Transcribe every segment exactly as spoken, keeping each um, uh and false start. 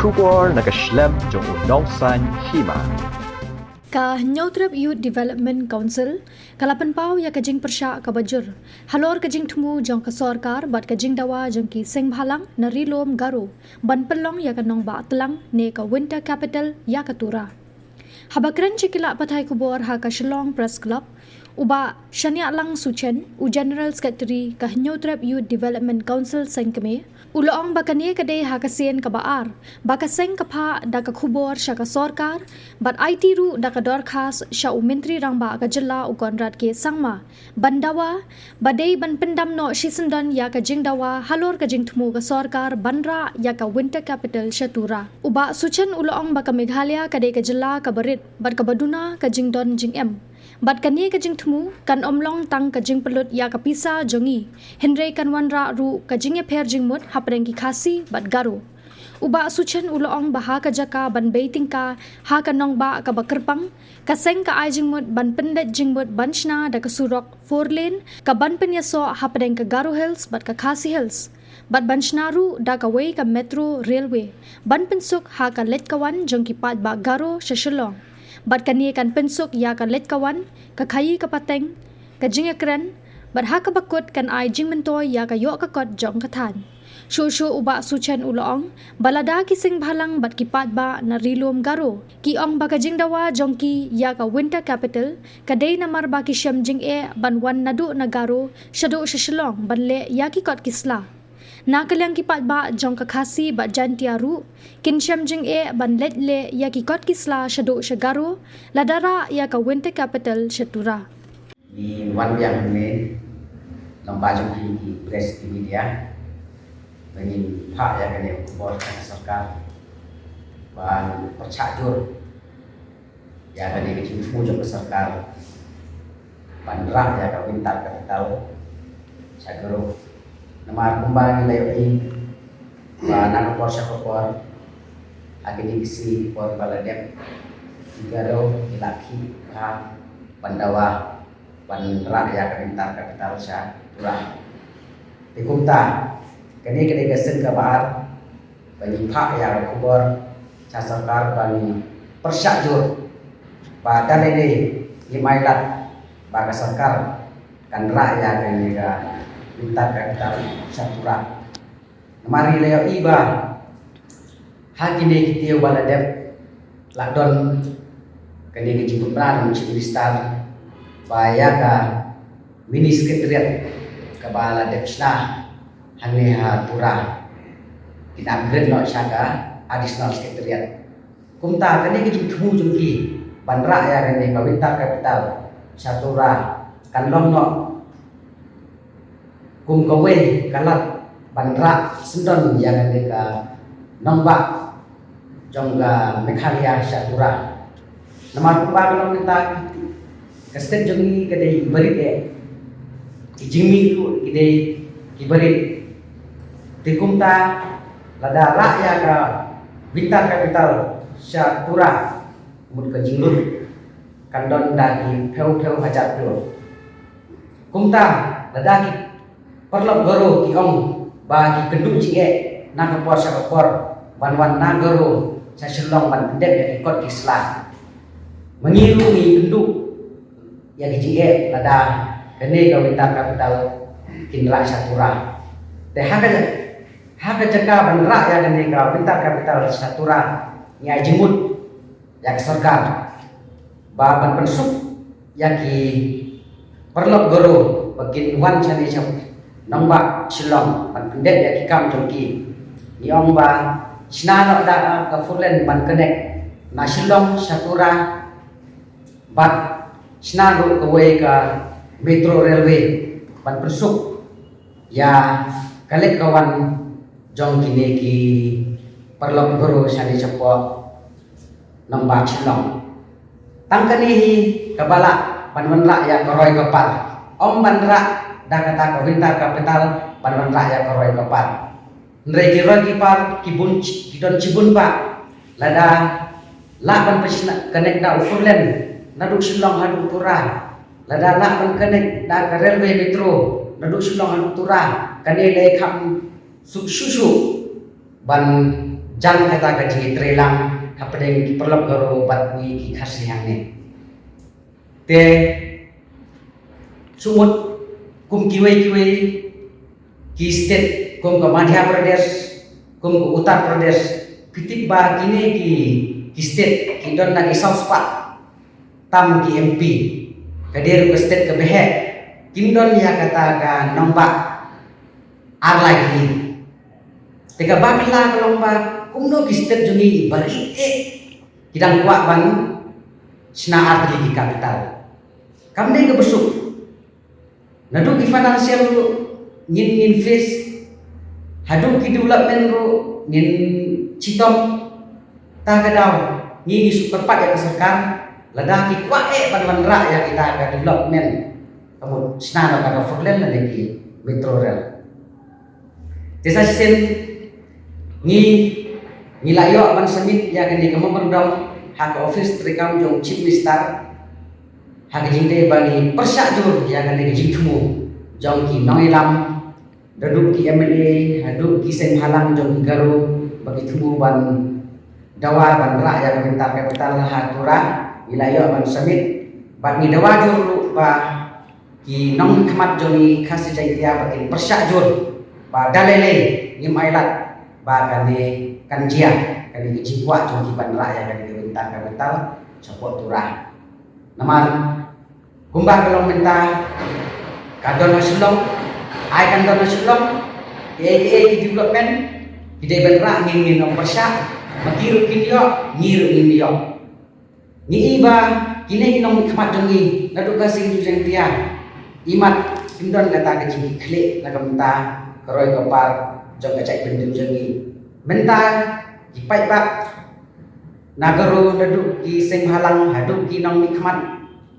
Khubor na ka shlem jong u nongsan hima. Ka Hynñiewtrep Youth Development Council ka la pynpaw ïa ka jingpyrshah kaba jur halor ka jingthmu jong ka sorkar bad ka jingdawa jong ki seng bhalang na Ri Lum Garo ban pynlong ïa ka nongbah tlang ne ka Winter Capital ïa ka Tura. Haba kren sha ki lad pathai khubor ha ka Shillong Press Club, u Bah Shaniahlang Suchen, u General Secretary ka Hynñiewtrep Youth Development Council seng kmie, u la ong ba kane ka dei ha ka sien kaba ar ba ka seng ka phah da ka khubor sha ka sorkar bad aiti ruh da ka dorkhas sha u Myntri Rangbah ka jylla u Conrad K Sangma ban dawa ba dei ban pyndam noh shisyndon ïa ka jingdawa halor ka jingthmu ka sorkar ban rah ïa ka Winter Capital sha Tura. U Bah Suchen u la ong ba ka Meghalaya ka dei ka jylla kaba rit bad kaba duna ka jingdon jingem. Bad kane ka jingthmu kan ym long tang ka jingpynlut ïa ka pisa jong ngi, hynrei kan wanrah ruh ka jingïapher jingmut hapdeng ki Khasi bad Garo. U Bah Suchen u la ong ba ha ka jaka ban bei tyngka ha ka nongbah kaba kyrpang, ka seng ka ai jingmut ban pynleit jingmut ban shna da ka surok four lane kaban pynïasoh hapdeng ka Garo Hills bad ka Khasi Hills. Bad ban shna ruh da kawei ka metro railway ban pynsuk ha ka leit ka wan jong ki paidbah Garo sha Shillong. Bad kane kan pynsuk ïa ka leit ka wan, ka khaïi ka pateng, ka jingïakren, bad ha kaba kut kan ai jingmyntoi ïa ka ïoh ka kot jong ka thaiñ. Shuh shuh u Bah Suchen u la ong ba lada ki seng bhalang bad ki paidbah na Ri Lum Garo ki ong ba ka jingdawa jong ki ïa ka Winter Capital ka dei namar ba ki shem jingeh ban wan naduh na Garo shaduh sha Shillong ban leh ïa ki kot ki sla. Na ka liang ki paidbah jong ka Khasi bad Jaintia ruh kin shem jingeh ban leit leh ïa ki kot ki sla shaduh sha Garo lada rah ïa ka Winter Capital sha Tura. Ngi wan biang hangne lyngba jong phi ki press, ki media, ba ngin phah ïa kane ka khubor sha ka sorkar ban pyrshah jur ïa kane ka jingthmu jong ka sorkar ban rah ïa ka Winter Capital sha Garo. Namar kumba ngi la ïohi ba na ka por sha ka por, ha kine ki sngi ki por ba la dep, ki Garo ki la khih bha ban dawa ban rah ïa ka Winter Capital sha Tura. Te kumta, kane ka dei ka sien kaba ar ba ngi phah ïa ka khubor sha sorkar ba ngi pyrshah jur ba da lei lei ngim ailad ba ka sorkar kan rah ïa kane ka Winter Capital sha Tura. Namar ngi la ïohi ba ha kine ki taïew ba la dep la don kane ka jingpynbna jong u Chief Minister ba ïa ka mini secretariat kaba la dep shna hangne ha Tura kin upgrade noh sha ka additional secretariat. Kumta kane ka jingthmu jong ki ban rah ïa kane ka Winter Capital sha Tura kan long noh kum kawei ka lad ban rah syndon ïa kane ka nongbah jong ka Meghalaya sha Tura. Namar kumba ka long mynta, ka state jong ngi ka dei barit eh, ki jingmih ruh ki dei ki barit. Te kumta lada rah ïa ka Winter Capital sha Tura, mut ka jinglut kan don da ki phew phew hajar klur. Kumta lada ki paralok Garo ki ong ba ki kynduh jingeh na ka por sha ka por ban wan na Garo sha Shillong ban pyndep ïa ki kot ki sla, ma ngi ruh ngi kynduh ïa ki jingeh lada kane ka Winter Capital kin rah sha Tura. Te ha ka, ha ka jaka ban rah ïa kane ka Winter Capital sha Tura, ngi ai jingmut ïa ka sorkar ba ban pynsuk ïa ki paralok Garo ba kin wan shane sha nongbah Shillong ban pyndep ïa ki kam jong ki. Ngi ong ba shna noh da ka four lane ban connect na Shillong sha Tura bad shna ruh kawei ka metro railway ban pynsuk ïa ka leit ka wan jong kine ki paralok Garo shane shapoh nongbah Shillong. Tang kane hi kaba lah ban wanrah ïa ka roi ka par. Ym ban rah da kata ka Winter Capital ban wanrah ïa ka roi ka par. Hynrei ki roi ki par ki bun, ki don shibun bah. Lada lah ban pynshna connect da u four lane naduh Shillong haduh Tura, lada lah ban connect da ka railway metro naduh Shillong haduh Tura, kane lei kham suk shuh shuh ban jan kata ka jingïatreilang hapdeng ki paralok Garo bad ngi ki Khasi hangne. Te sumut kum kiwei kiwei ki state kum ka Madhya Pradesh, kum ka Uttar Pradesh, phi tip ba kine ki, ki state ki don na ki saw spah tam ki M P. Ka dei ruh ka state kaba heh, kim don ïa kata ka nongbah ar lai tylli. Te kaba phylla ka long ba kumno ki state jong ngi barit eh ki dang kwah ban shna ar tylli ki capital. Kam dei kaba suk. Naduh ki financial ruh ngin, ngin face, haduh ki development ruh ngin chitom. Ta ka daw ngi, ngi shu kyrpad ïa ka sorkar, lada ki kwah eh ban wanrah ïa kita ka development, ka mut shna noh ka four lane lane ki metro rail. Te sa shisien ngi, ngi la ïoh ban submit ïa kane ka memorandum ha ka office treikam jong Chief Minister, ha ka jingdei ba ngi pyrshah jur ïa kane ka jingthmu jong ki nongïalam, naduh ki M L A haduh ki seng bhalang jong ki Garo, ba ki thmu ban dawa ban rah ïa ka bynta capital ha Tura. Ngi la ïoh ban submit bad ngi dawa jur ruh ba ki nongmihkhmat jong ngi Khasi Jaiñtia ba kin pyrshah jur ba da lei lei ngim ailad ba kane kan jia, kane ka jingkwah jong ki ban rah ïa kane ka bynta capital shapoh Tura. Namar kumba ka long mynta, ka don ha Shillong, ai kan don ha Shillong, kiei kiei ki development ki dei ban rah, ngi, ngin ym pyrshah, ma ki ruh kin ïoh, ngi ruh ngin ïoh. Ngi i ba kine ki nongmihkhmat jong ngi naduh Khasi Jaiñtia, imat kim don kata ka jingkitkhlieh na ka bynta ka roi ka par jong ka jaitbynriew jong ngi. Mynta ki paidbah na Garo, naduh ki seng bhalang haduh ki nongmihkhmat,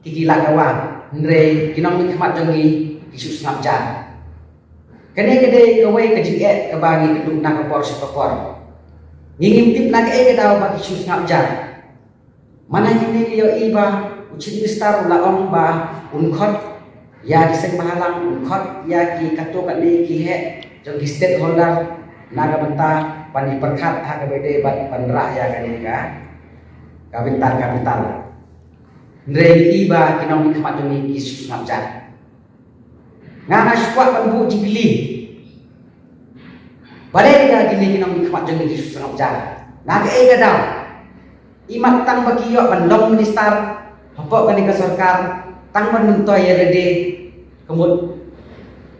ki, ki la dawa, hynrei ki nongmihkhmat jong ngi ki shu sngap jar. Kane ka dei kawei ka jingeh kaba ngi kynduh na ka por sha ka por. Ngi ngim tip na kaei ka daw ba ki shu sngap jar. Mynta kine ngi ïohi ba u Chief Minister u la ong ba un khot ïa ki seng bhalang, un khot ïa ki katto katne ki heh jong ki stakeholder na ka bynta ban ïa pyrkhat ha kaba ïadei bad ban rah ïa kane ka, ka bynta capital. Hynrei ngi i ba ki nongmihkhmat jong ngi ki shu sngap jar. Nga, nga shu kwah ban buh jingkylli. Balei kine ki nongmihkhmat jong ngi ki shu sngap jar? Na kaei ka daw? Imat tang ba ki ïoh ban long minister hapoh kane ka sorkar, tang ban myntoi ïa lade, ka mut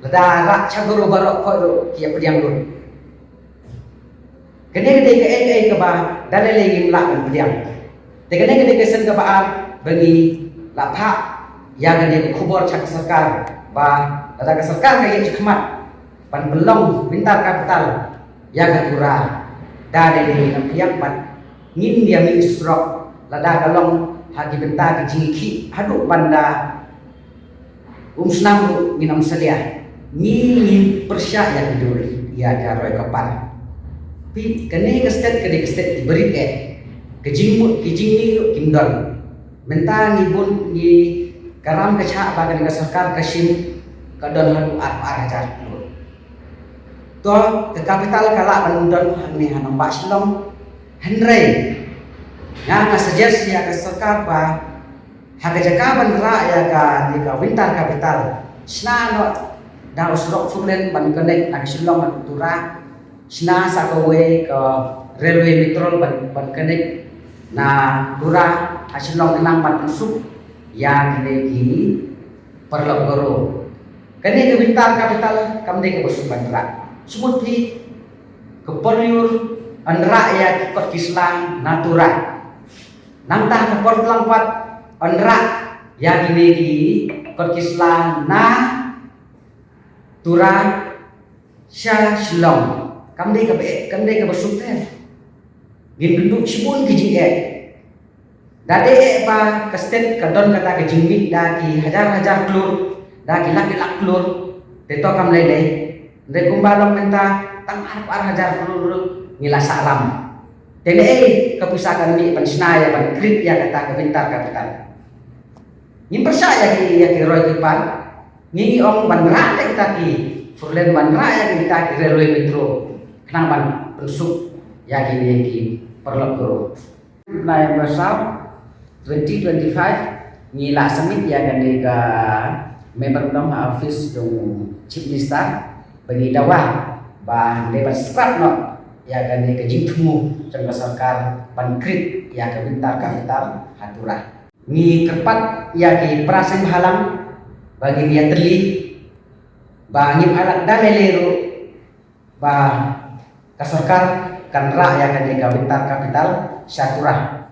lada rah sha Garo baroh khoit ruh ki ïa pdiang lut. Kane ka dei kaei kaei kaba da lei lei ngim lah ban pdiang. Te kane ka dei ka sien kaba ar ba ngi la phah ïa kane ka khubor sha ka sorkar, ba lada ka sorkar ka ïa jingkhmat ban pynlong bynta capital ïa ka Tura, da lei lei ngin ym pdiang bad ngin ïa mih surok lada ka long ha ki bynta ki jingïakhih haduh ban da um snam ruh ngin ym salia. Ngi, ngi pyrshah ïa ka dur, ïa ka roi ka par. Phi, kane ka state ka dei ka state kiba rit eh. Ka jingmut, ka jingmih ruh kim don. Mynta ngi bun, ngi, ka ram ka shah ba kane ka sorkar ka shim ka don haduh arphew ar hajar klur. To, ka capital ka lah ban don hangne ha nongbah Shillong. Hynrei nga, nga suggest ïa ka sorkar ba ha ka jaka ban rah ïa kane ka winter capital, shna noh da u surok four lane ban connect na ka Shillong haduh Tura, shna sa kawei ka railway metro ban, ban connect na Tura ha Shillong, khnang ban pynsuk ïa kine ki paralok Garo. Kane ka winter capital kam dei kaba suk ban rah. Sumut phi, ka por lyiur yn rah ïa ki kot ki sla na Tura. Nangta ka por tlang pat yn rah ïa kine ki kot ki sla na Tura sha Shillong. Kam dei kaba, kam dei kaba suk te. Ngin kynduh shibun ki jingeh. Da dei eh ba ka state ka don kata ka jingmih da ki hajar hajar klur, da ki lak ki lak klur, te to kam lei lei. Hynrei kumba long mynta tang arphew ar hajar klur ruh ngi la sah ram. Te lei ka pisa kan mih ban shna ïa, ban create ïa kata ka winter capital. Ngim pyrshah ïa ki, ïa ki roi ki par. Ngi, ngi ong ban rah ïa kita ki four lane, ban rah ïa kita ki railway metro, khnang ban pynsuk ïa kine ki paralok guru. Nai ba saw twenty twenty-five ngi la submit ïa kane ka memorandum ha office jong Chief Minister ba ngi dawa ba dei ban scrap noh ïa kane ka jingthmu jong ka sorkar ban create ïa ka winter capital ha Tura. Ngi kyrpad ïa ki para seng bhalang ba ngin ïatylli ba ngim ailad da lei lei ruh ba ka sorkar kan rah ïa kane ka winter capital sha Tura.